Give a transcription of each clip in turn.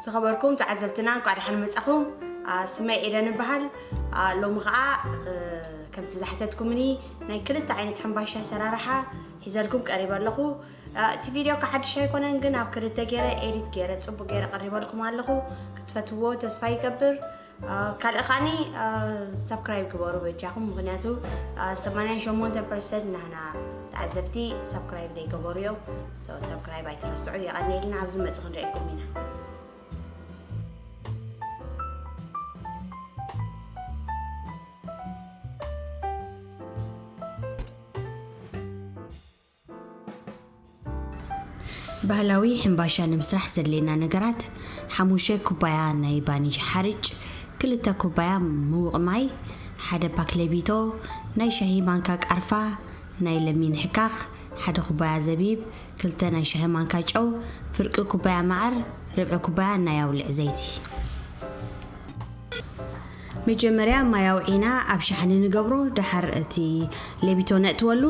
ተኸበርኩም ተዓዘብትና፣ እንኳዕ ደሓን መጻኹም። ኣ፣ ስመይ ኤደን እበሃል። ኣ፣ ሎሚ ኸዓ፣ እ፣ ከምቲ ዝሓተትኩምኒ፣ ናይ ክልተ ዓይነት ሕምባሻ ኣሰራርሓ ሒዘልኩም ቀሪበ ኣለኹ። ኣ፣ እቲ ቪድዮ ከዓ ሓድሽ ኣይኮነን፣ ግን ኣብ ክልተ ገይረ ኤዲት ገይረ ጽቡቅ ገይረ ቀሪበልኩም ኣለኹ። ክትፈትዎ ተስፋ ይገብር። ኣ፣ ካልእ ኸዓኒ፣ ኣ፣ ሰብስክራይብ ግበሩ በጃኹም፣ ምኽንያቱ፣ ኣ፣ ሰማንያን ሸሞንተ ፐርሰንት ናህና ተዓዘብቲ ሰብስክራይብ ዘይገበሩ እዮም። ሶ፣ ሰብስክራይብ ኣይትረስዑ። የቐንየልና፣ ኣብዚ መጽእ ክንሪኤኩም ኢና። ባህላዊ ሕምባሻ ንምስራሕ ዘድልየና ነገራት፣ ሓሙሽተ ኩባያ ናይ ባኒ ሓርጭ፣ ክልተ ኩባያ ምዉቕ ማይ፣ ሓደ ፓክ ሌቢቶ፣ ናይ ሻሂ ማንካ ቃርፋ፣ ናይ ለሚን ሕካኽ፣ ሓደ ኩባያ ዘቢብ፣ ክልተ ናይ ሻሂ ማንካ ጨው፣ ፍርቂ ኩባያ መዓር፣ ርብዒ ኩባያ ናይ ኣውልዕ ዘይቲ። መጀመርያ ማይ ኣውዒና ኣብ ሸሓኒ ንገብሮ፣ ደሓር እቲ ሌቢቶ ነእትወሉ፣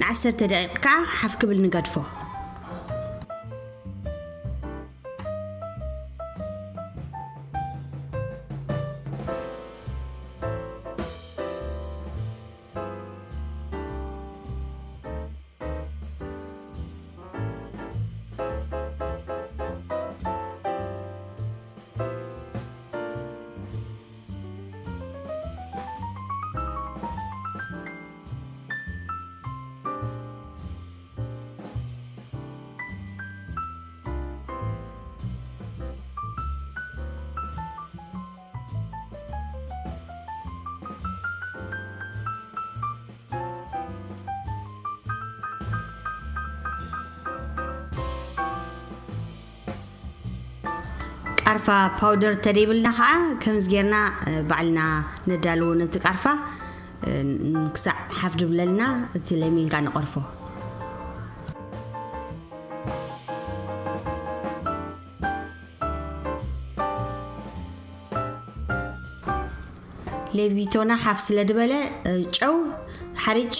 ንዓሰርተ ደቂቕ ከኣ ሓፍ ክብል ንገድፎ። ቃርፋ ፓውደር ተደይብልና ኸዓ ከምዚ ጌርና፣ እ፣ ባዕልና ነዳልዎ ነቲ ቃርፋ፣ እ፣ ን-፣ ክሳዕ ሓፍ ድብለልና እቲ ለሚንካ ንቐርፎ። ሌቢቶና ሓፍ ስለ ድበለ፣ እ፣ ጨው፣ ሓርጭ፣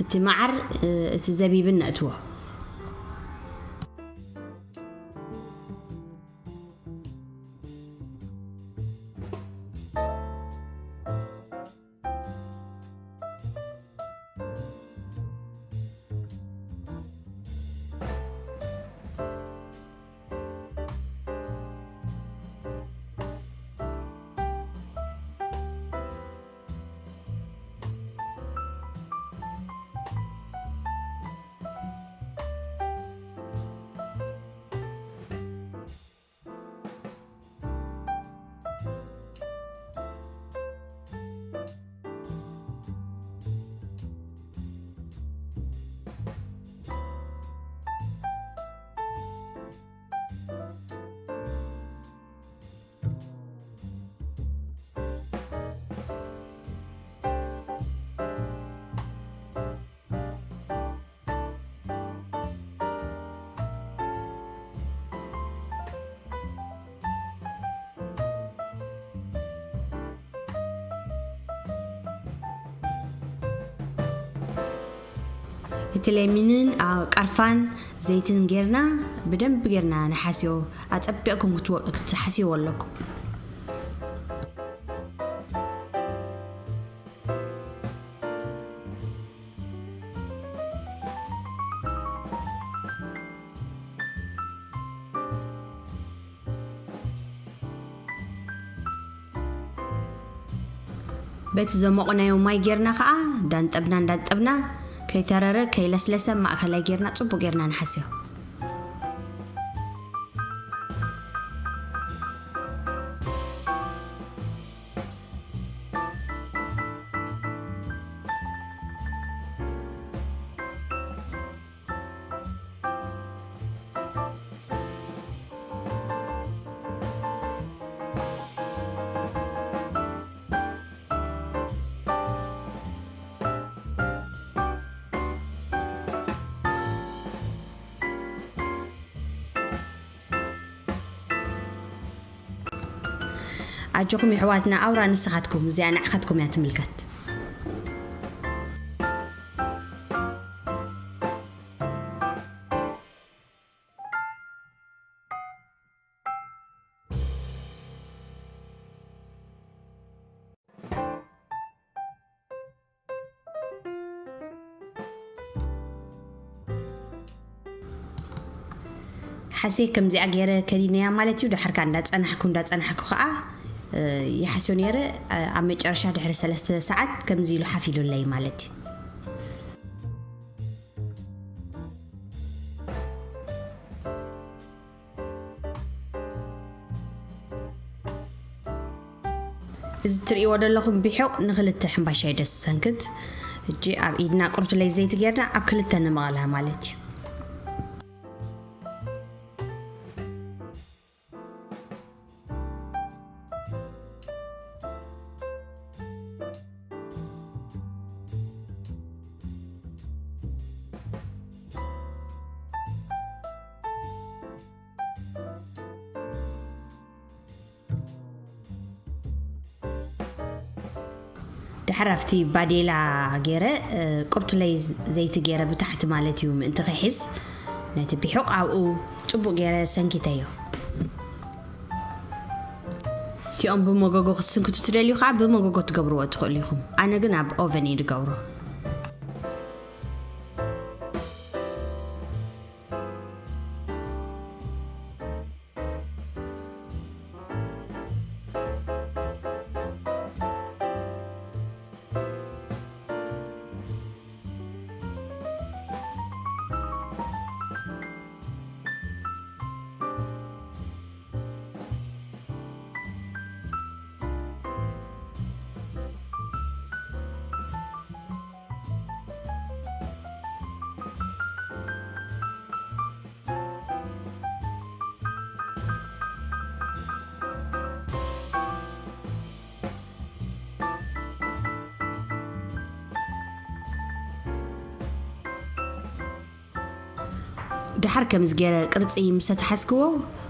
እቲ መዓር፣ እ፣ እቲ ዘቢብን ነእትዎ። እቲ ለሚንን፣ ኣ፣ ቃርፋን ዘይትን ጌርና ብደንቢ ጌርና ንሓስዮ። ኣጸቢቕኩም ክትወ-፣ ክትሓስይዎ ኣለኩም። በቲ ዘሞቕናዮ ማይ ጌርና ኸዓ እንዳንጠብና እንዳንጠብና፣ ከይተረረ ከይለስለሰ ማእከላይ ጌርና ጽቡቕ ጌርና ንሓስዮ። ኣጆኹም የሕዋትና፣ ኣውራ ንስኻትኩም፣ እዚኣ ንዓኻትኩም እያ ትምልከት። ሓስየ ከምዚኣ ገይረ ከዲነያ ማለት እዩ። ድሓርካ እንዳጸናሕኩ እንዳጸናሕኩ ከዓ ይሓስዮ ነይረ። ኣብ መጨረሻ ድሕሪ ሰለስተ ሰዓት ከምዚ ኢሉ ሓፊሉለይ ማለት እዩ። እዚ ትርእይዎ ዘለኹም ቢሑቕ ንክልተ ሕምባሻ እዩ ደስ ሰንክት። እጂ ኣብ ኢድና ቁርብቲ ለይ ዘይቲ ጌርና ኣብ ክልተ ንምቐላ ማለት እዩ። ድሕር ኣብቲ ባዴላ ገይረ ቁርብቲ ለይ ዘይቲ ገይረ ብታሕቲ ማለት እዩ ምእንቲ ክሕዝ ነቲ ቢሑቕ ኣብኡ ጽቡቕ ገይረ ሰንኪተዮ። እቲኦም ብመጎጎ ክትስንክቱ ትደልዩ ከዓ ብመጎጎ ትገብርዎ ትኽእሉ ኢኹም። ኣነ ግን ኣብ ኦቨን እየ ዝገብሮ። ድሓር ከምዚ ገይረ ቅርጺ ምስ ኣትሓዝክዎ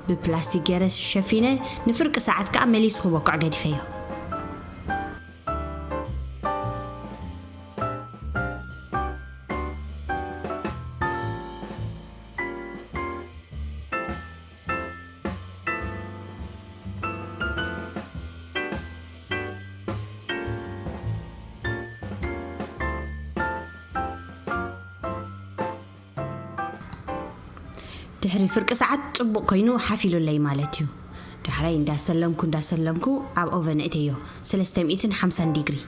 ብፕላስቲክ ገይረ ሸፊነ ንፍርቂ ሰዓት ከኣ መሊሱ ክቦክዕ ገዲፈዮ። ድሕሪ ፍርቂ ሰዓት ጽቡቕ ኮይኑ ሓፊሉለይ ማለት እዩ። ዳሕራይ እንዳሰለምኩ እንዳሰለምኩ ኣብ ኦቨን እእተዮ፣ ሰለስተ ሚእትን ሓምሳን ዲግሪ።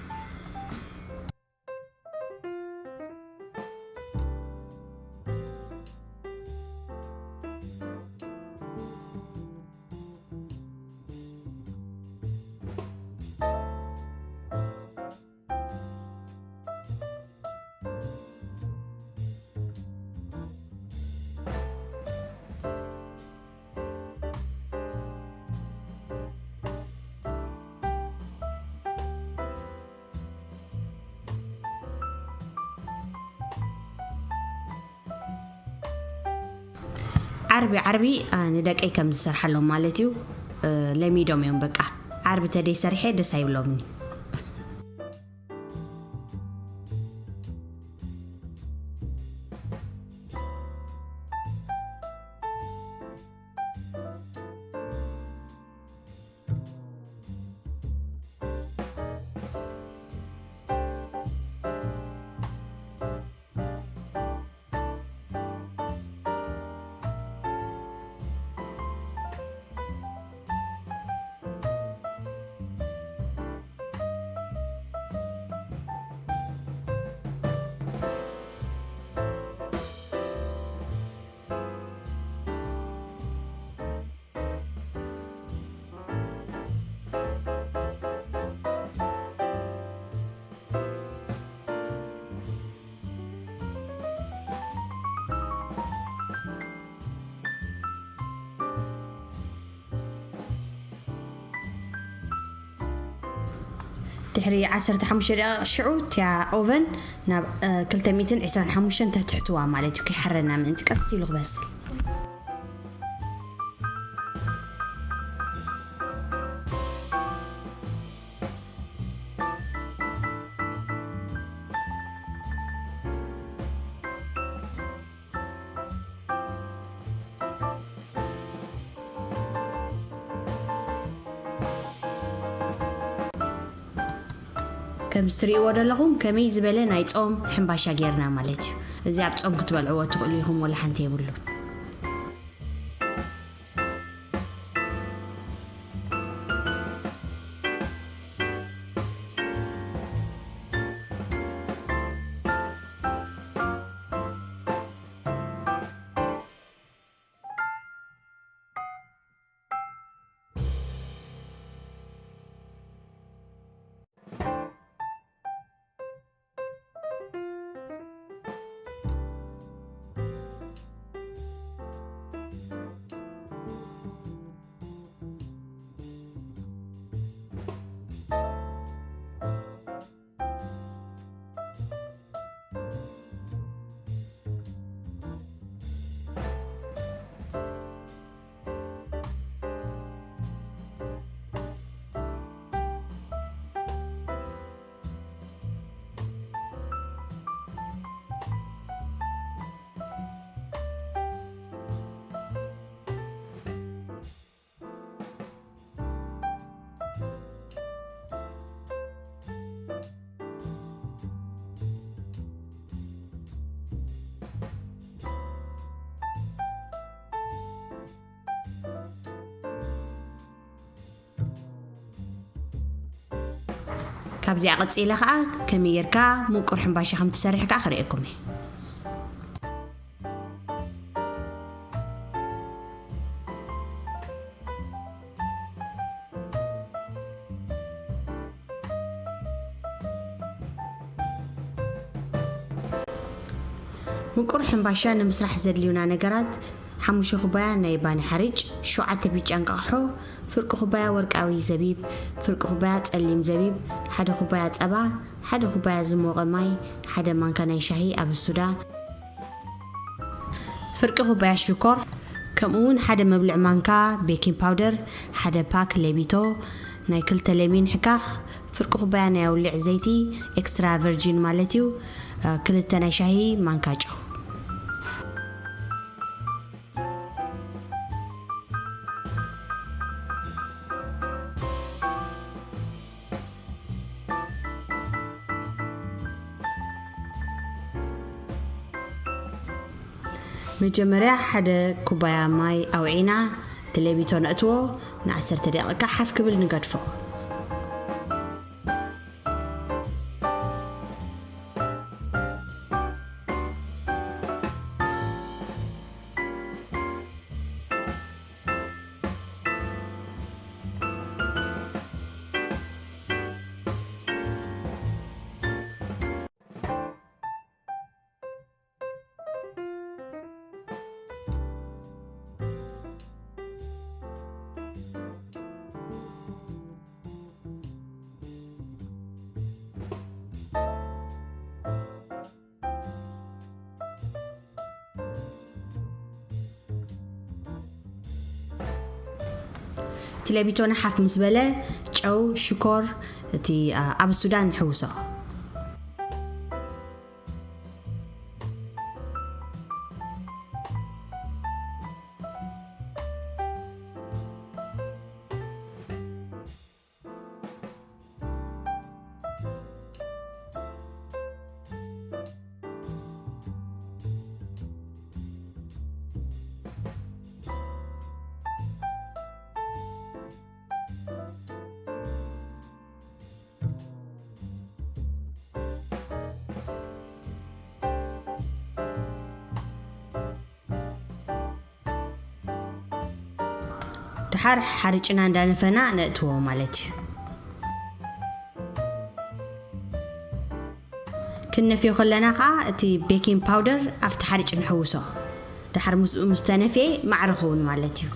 ዓርቢ ዓርቢ፣ አ፣ ንደቀይ ከም ዝሰርሓሎም ማለት እዩ። እ፣ ለሚዶም እዮም በቃ። ዓርቢ ተደይ ሰሪሐ ደስ ኣይብሎምኒ። ድሕሪ ዓሰርተ ሓሙሽተ ደቂቕ ሽዑ እቲያ ኦቨን ናብ፣ እ፣ ክልተ ሚእትን ዕስራን ሓሙሽተን ተትሕትዋ ማለት እዩ፣ ከይሓረና ምእንቲ ቀስ ኢሉ ክበስል። ከምዚ ትርእይዎ ዘለኹም ከመይ ዝበለ ናይ ጾም ሕምባሻ ጌርና ማለት እዩ። እዚ ኣብ ጾም ክትበልዕዎ ትኽእሉ ኢኹም፣ ወላ ሓንቲ የብሉን። ካብዚኣ ቀጺለ ኸኣ ከመይ ጌርካ ምቁር ሕምባሻ ከም ትሰርሕ ከኣ ክርእየኩም እየ። ምቁር ሕምባሻ ንምስራሕ ዘድልዩና ነገራት፣ ሓሙሽተ ኩባያ ናይ ባኒ ሓርጭ፣ ሸውዓተ ብጫ እንቃቕሖ፣ ፍርቂ ኩባያ ወርቃዊ ዘቢብ፣ ፍርቂ ኩባያ ጸሊም ዘቢብ፣ ሓደ ኩባያ ጸባ፣ ሓደ ኩባያ ዝሞቐ ማይ፣ ሓደ ማንካ ናይ ሻሂ ኣብ ሱዳ፣ ፍርቂ ኩባያ ሽኮር፣ ከምኡ እውን ሓደ መብልዕ ማንካ ቤኪንግ ፓውደር፣ ሓደ ፓክ ሌቢቶ፣ ናይ ክልተ ሌሚን ሕካኽ፣ ፍርቂ ኩባያ ናይ ኣውሊዕ ዘይቲ ኤክስትራ ቨርጂን ማለት እዩ፣ ክልተ ናይ ሻሂ ማንካ ጨው። መጀመርያ ሓደ ኩባያ ማይ ኣውዒና እቲ ሌቢቶ ነእትዎ፣ ንዓሰርተ ደቂቃ ሓፍ ክብል ንገድፎ። እቲ ሌቢቶና ሓፍ ምስ በለ፣ ጨው፣ ሽኮር፣ እቲ ኣብ ሱዳን ንሕውሶ። ደሓር ሓርጭና እንዳነፈና ነእትዎ ማለት እዩ። ክንነፍዮ ከለና ከዓ እቲ ቤኪንግ ፓውደር ኣብቲ ሓርጭ ንሕውሶ። ደሓር ምስኡ ምስ ተነፍየ ማዕረ ኸውን ማለት እዩ።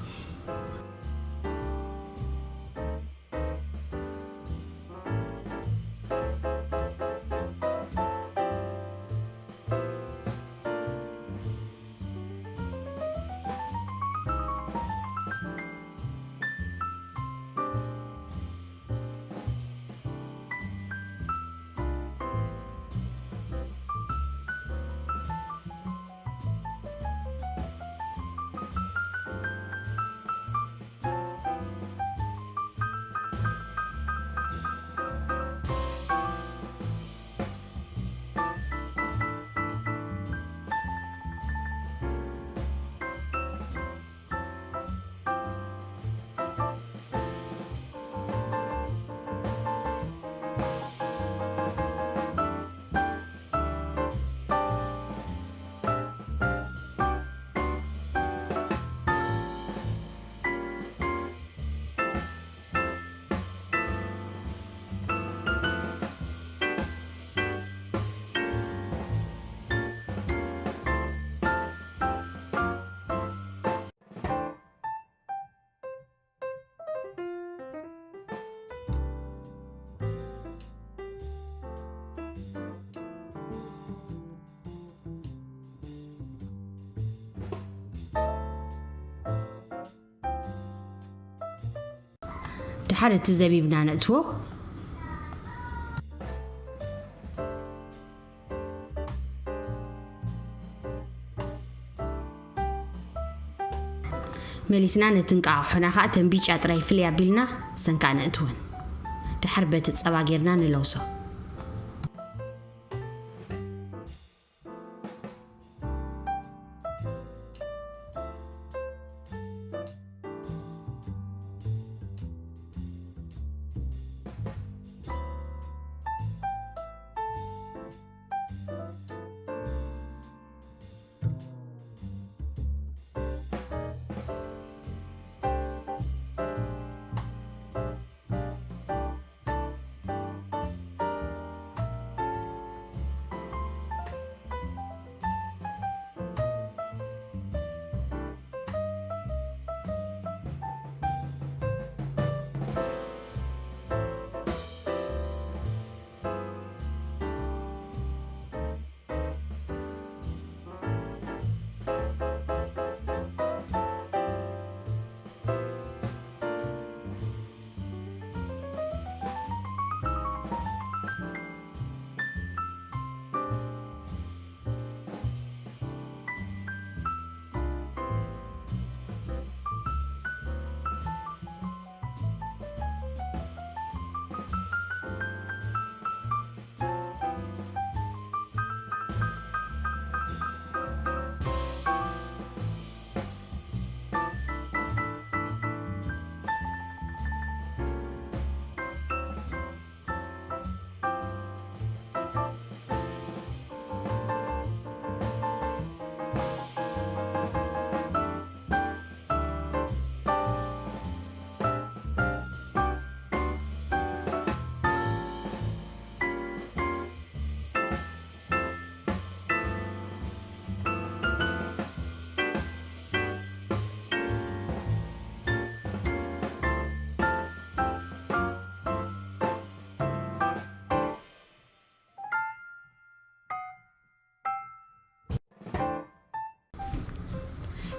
ደሓር እቲ ዘቢብና ነእትዎ። መሊስና ነቲ እንቃቑሖና ኸኣ እተን ቢጫ ጥራይ ፍልይ ኣቢልና እሰን ከኣ ነእትወን። ደሓር በቲ ጸባ ጌርና ንለውሶ።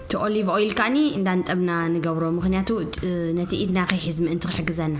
እቲ ኦሊቭ ኦይል ከዓኒ እንዳንጠብና ንገብሮ፣ ምኽንያቱ ጥ-፣ ነቲ ኢድና ከይሕዝ ምእንቲ ክሕግዘና።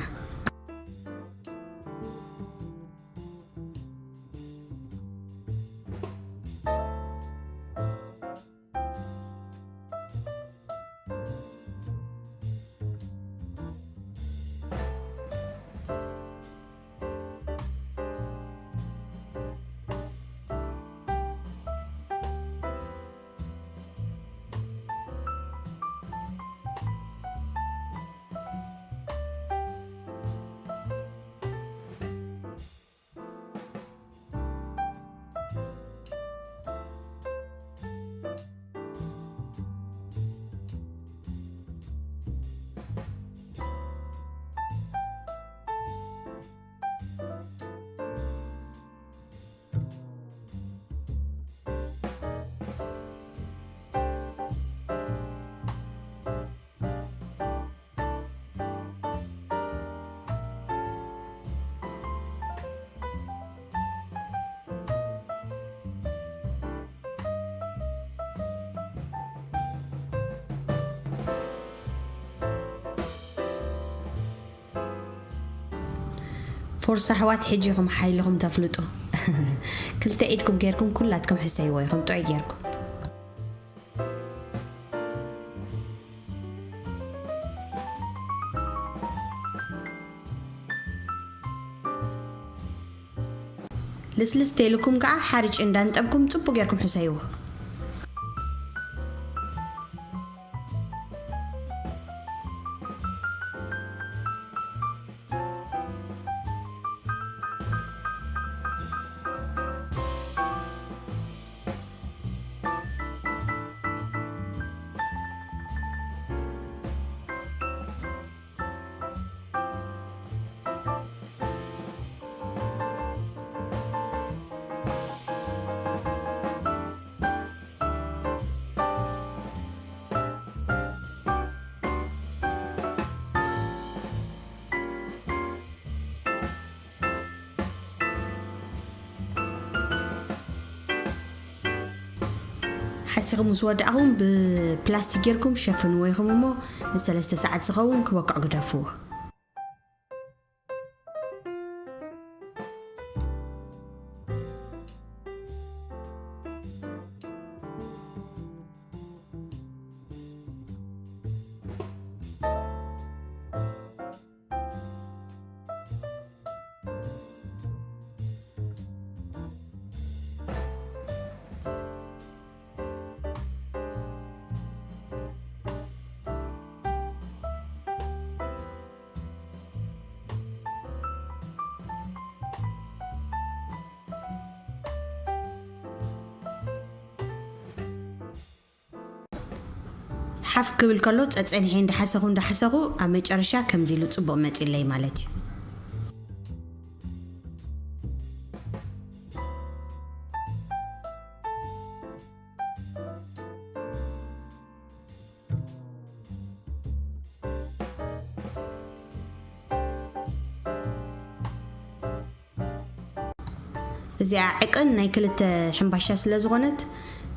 ፎርሳ ኣሕዋት፣ ሕጂ ኢኹም ሓይልኹም ተፍልጡ። ክልተ ኢድኩም ጌርኩም ኩላትኩም ሕሰይዎ ኢኹም፣ ጥዑይ ጌርኩም። ልስልስ ተይልኩም ከዓ ሓርጭ እንዳንጠብኩም ጽቡቅ ጌርኩም ሕሰይዎ። ሓሲኹም ምስ ወዳእኹም ብፕላስቲክ ጌርኩም ሸፍንዎ ኢኹም እሞ ንሰለስተ ሰዓት ዝኸውን ክበቅዕ ግደፍዎ። ሓፍ ክብል ከሎ ጸጸኒሐ እንዳሓሰኹ እንዳሓሰኹ ኣብ መጨረሻ ከምዚ ኢሉ ጽቡቕ መጺለይ ማለት እዩ። እዚኣ ዕቅን ናይ ክልተ ሕምባሻ ስለ ዝኾነት፣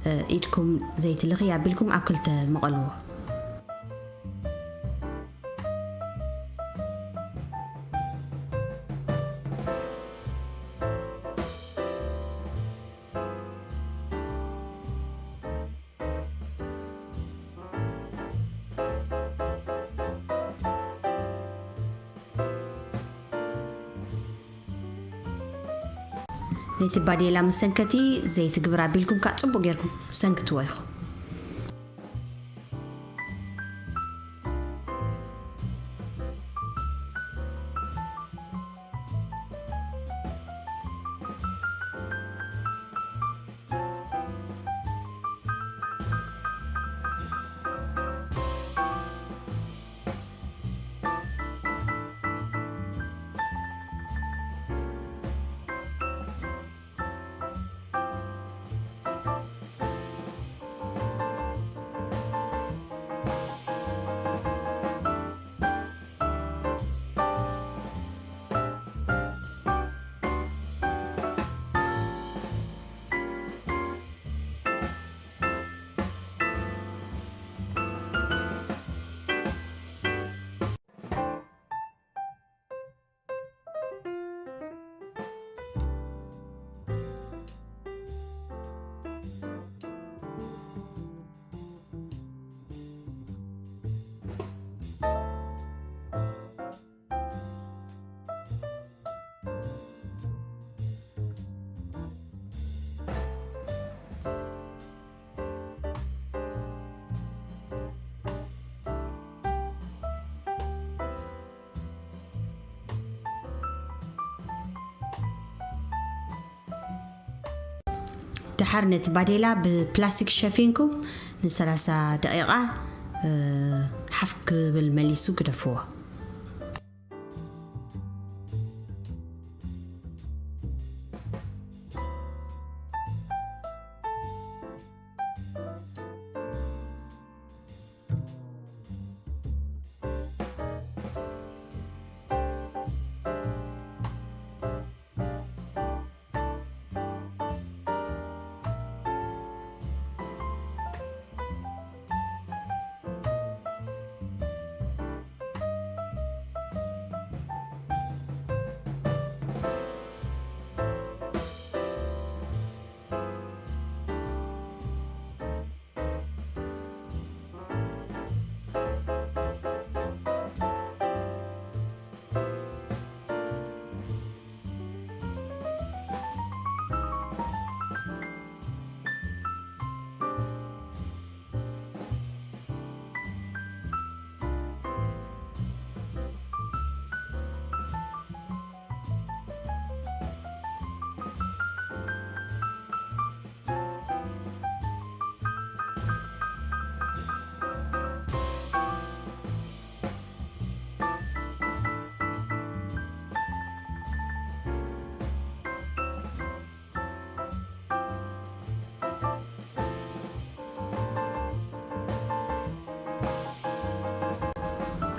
እ፣ ኢድኩም ዘይትልኽይ ኣቢልኩም ኣብ ክልተ መቐልዎ። ነቲ ባዴላ መሰንከቲ ዘይቲ ግብር ኣቢልኩም ከዓ ጽቡቕ ጌርኩም ሰንክትዎ ኢኹም። ደሓር ነቲ ባዴላ ብፕላስቲክ ሸፊንኩም ን30 ደቂቓ፣ እ፣ ሓፍ ክብል መሊሱ ግደፍዎ።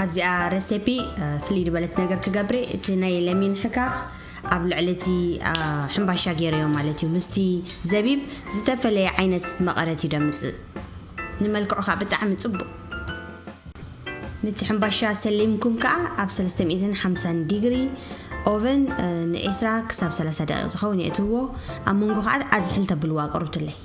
ኣብዚኣ ረሴፒ፣ እ፣ ፍልይ ዝበለት ነገር ክገብር፣ እቲ ናይ ለሚን ሕካኽ ኣብ ልዕሊ እቲ፣ እ፣ ሕምባሻ ገይረዮ ማለት እዩ። ምስቲ ዘቢብ ዝተፈለየ ዓይነት መቐረት እዩ ደምፅእ። ንመልክዑ ከዓ ብጣዕሚ ፅቡቕ። ነቲ ሕምባሻ ሰሊምኩም ከዓ ኣብ 350 ዲግሪ ኦቨን፣ እ፣ ን20 ክሳብ 30 ደቂቕ ዝኸውን የእትዎ። ኣብ መንጎ ከዓ ኣዝሕል ተብልዋ ቅሩብትለይ።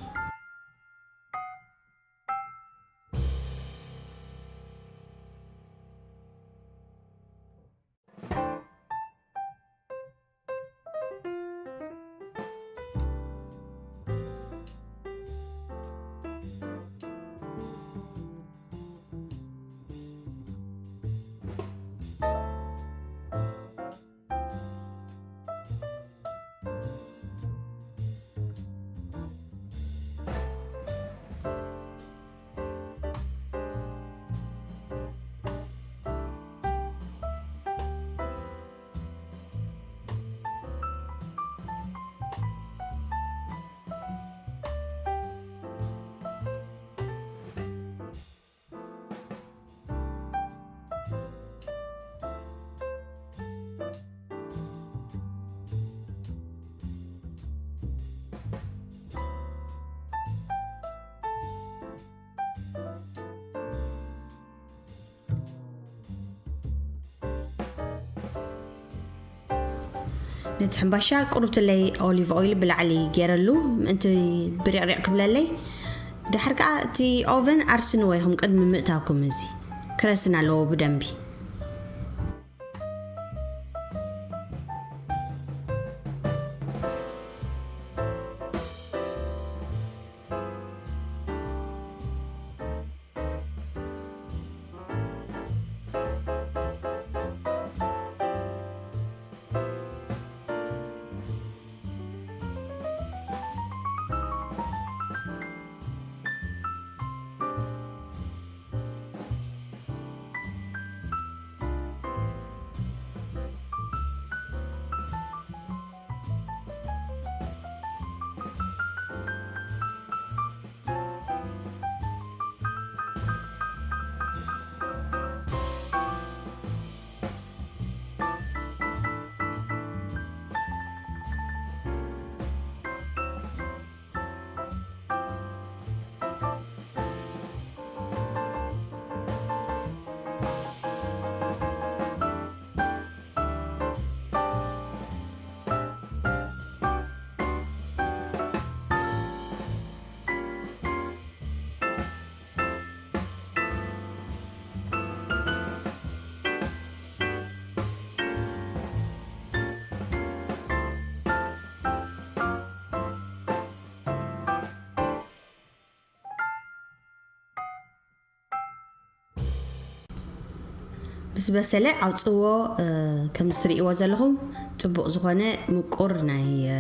ነቲ ሕምባሻ ቁሩብትለይ ኦሊቭ ኦይል ብላዕሊ ገይረሉ፣ ምእንቲ ብሪቕሪቕ ክብለለይ። ድሓር ከኣ እቲ ኦቨን ኣርስንዎ ኢኹም ቅድሚ ምእታውኩም፣ እዚ ክረስን ኣለዎ ብደንቢ። ምስ በሰለ ኣውፅዎ። እ፣ ከምዚ ትርእይዎ ዘለኹም ፅቡቕ ዝኾነ ምቁር ናይ፣ እ፣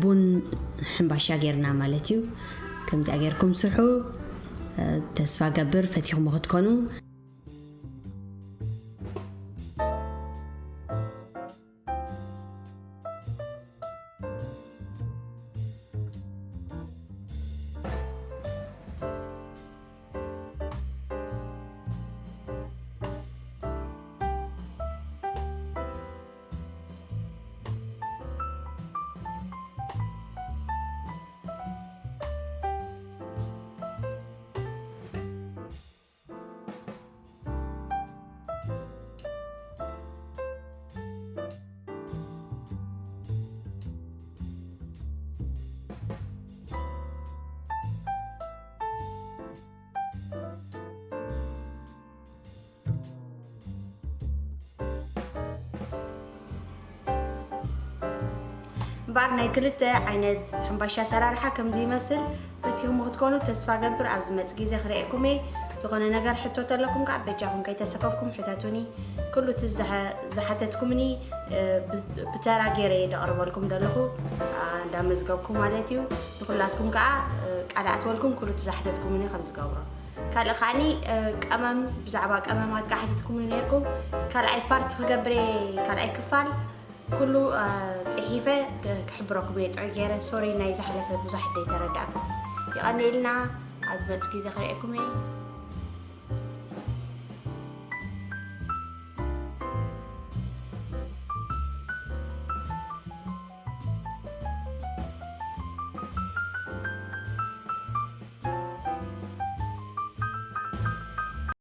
ቡን ሕምባሻ ጌርና ማለት እዩ። ከምዚኣ ጌርኩም ስርሑ። ተስፋ ገብር ፈቲኹም ክትኮኑ። እምበኣር ናይ ክልተ ዓይነት ሕምባሻ ኣሰራርሓ ከምዚ ይመስል። ፈቲኹም ክትኮኑ ተስፋ ገብር። ኣብ ዝመጽእ ግዜ ክርእየኩም እየ። ዝኾነ ነገር ሕቶ ተለኩም ከዓ በጃኹም ከይተሰከፍኩም ሕተቱኒ። ኩሉ እቲ ዝሓ-፣ ዝሓተትኩምኒ፣ እ፣ ብ-፣ ብተራ ገይረ እየ ደቕርበልኩም ዘለኹ፣ ኣ፣ እንዳመዝገብኩ ማለት እዩ። ንኹላትኩም ከዓ፣ እ፣ ቃል ኣትወልኩም ኩሉ እቲ ዝሓተትኩምኒ ከም ዝገብሮ። ካልእ ከዓኒ፣ እ፣ ቀመም፣ ብዛዕባ ቀመማት ከዓ ሓቲትኩምኒ ነይርኩም። ካልኣይ ፓርት ክገብር እየ፣ ካልኣይ ክፋል ኩሉ፣ እ፣ ጽሒፈ ክ-፣ ክሕብረኩም እየ ጥዑይ ገይረ። ሶሪ ናይ ዝሓለፈ ብዙሕ ደይተረዳእኩም። የቐንየልና። ኣብ ዝመጽእ ግዜ ክርእየኩም እየ።